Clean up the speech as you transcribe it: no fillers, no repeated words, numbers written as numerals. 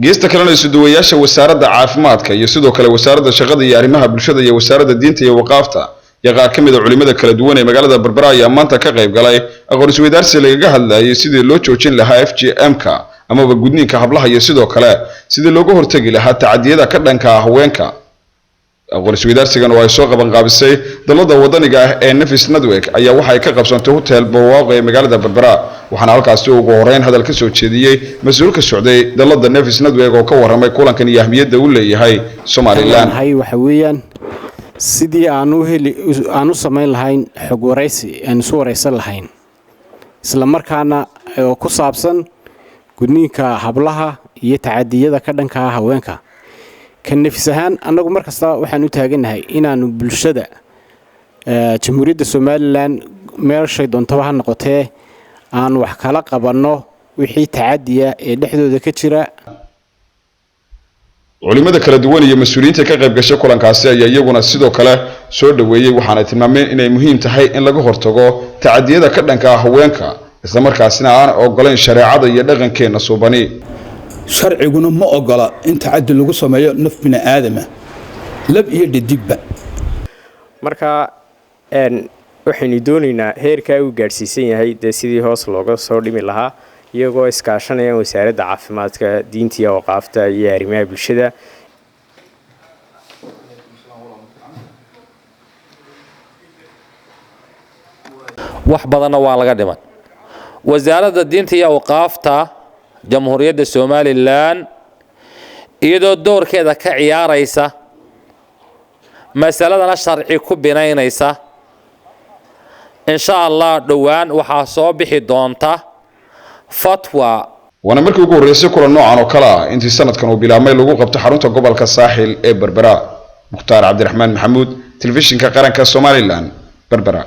Geesta kalena, isuduwayaasha wasaaradda caafimaadka iyo sidoo kale wasaaradda shaqada iyo arrimaha bulshada iyo wasaaradda diinta iyo waqaafta iyo qaar ka mid a culimada kala duwan ee magaalada Berbera ayaa maanta ka qayb galay aqoon isweydaarsi lagaga hadlayay sidii loo joojin lahaa FGM-ka amaba gudniinka hablaha iyo sidoo kale sidii looga hortegi lahaa tacadiyada ka dhanka ah haweenka. Aqoon isweydaarsigan oo ay soo qaban qaabisay dalada wadaniga ah ee Nafis Network ayaa waxa ay ka qabsantay hotel Barwaaqo ee magaalada Berbera, waxaana halkaasi ugu horeyn hadal ka soo jeediyey mas-uul ka socday dalada Nafis Network oo ka warramay kulankan iyo ahmiyadda uu leeyahay Somaliland. Waxa weeyaan sidii aan u heli aan u samayn lahayn xog waraysi aan isu waraysan lahayn, isla markaana oo ku saabsan gudniinka hablaha iyo tacadiyada ka dhanka ah haweenka. Ka Nafis ahaan, annagu mar kasta waxaan u taagannahay inaannu bulshada Jamhuuriyadda Somaliland, meeshay doontaba ha noqotee, aan wax kala qabanno wixii tacadiya ee dhexdooda ka jira. Culimada kala duwan iyo mas-uuliyiinta ka qayb gashay kulankaasi ayaa iyaguna sidoo kale soo dhoweeyey, waxaana tilmaameen inay muhiim tahay in laga hortago tacadiyada ka dhanka ah haweenka, islamarkaasina aan ogolayn shareecada iyo dhaqankeenna suubani. Sharciguna ma ogola in tacadi lagu sameeyo naf bini aadama, lab iyo dhadigba. Marka waxaynu doonaynaa heerkaa uu gaadhsiisan yahay dee sidii hoos looga soo dhimi lahaa, iyagoo iskaashanayaan wasaaradda caafimaadka, diinta iyo awqaafta iyo arrimaha bulshada. Wax badanna waa laga dhiman. Wasaaradda diinta iyo awqaafta Jamhuuriyadda Somaliland, iyadoo doorkeeda ka ciyaaraysa, masaladana sharci ku binaynaysa, insha Allah dhowaan waxaa soo bixi doonta fatwa. Waana markii ugu horreysay kulan noocan oo kale ah intii sanadkan uu bilaabmay lagu qabto xarunta gobolka Saaxil ee Berbera. Mukhtaar Cabdiraxmaan Maxamuud, Telefishinka Qaranka Somaliland, Berbera.